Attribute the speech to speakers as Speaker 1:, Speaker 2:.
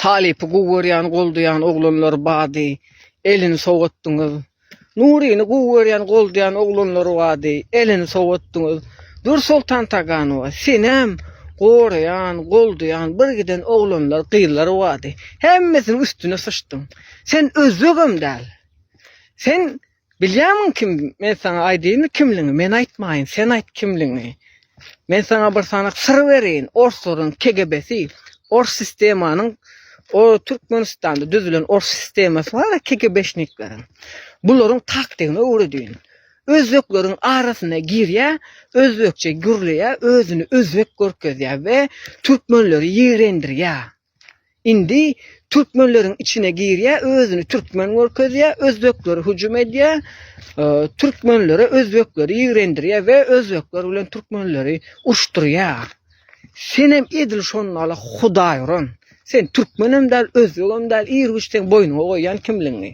Speaker 1: Talypy gowy görýän goldaýan oglanlar bady elini sowatdyňyz. Nuryny gowy görýän goldaýan oglanlar bady elini sowatdyňyz. Dürsoltan Taganowa senem goraýan goldaýan bir giden oglanlar gyzlar bady hemmesiniň üstüne syçdyň. Sen özbegem däl. Sen Bilýämiň kim, men saňa aýdaýynmy kimligiňi, men aýtmaýyn, sen aýt kimligiňi. Men saňa bir sanak syr bereýin, orslaryň KGB-si, ors sistemanyň, o Türkmenistanda düzülen ors sistemasy bar-a KGB-şnikleriň. Bularyň taktigyny öwredeýin. Özbekleriň arasyna girýär, özbekçe gürleýär, özüni özbek görkezýär we türkmenleri ýigrendirýär. Indi türkmenleriň içine girýär, özüni türkmen görkezýär, özbeklere hüjüm edýär, türkmenlere özbekleri ýigrendirýär we özbekler bilen türkmenleri uruşdyrýar. Senem edil şondaly hudaý uran. Sen türkmenem däl, özbegem däl, ir-güýç seň boýnuňa goýýan kimligiňi.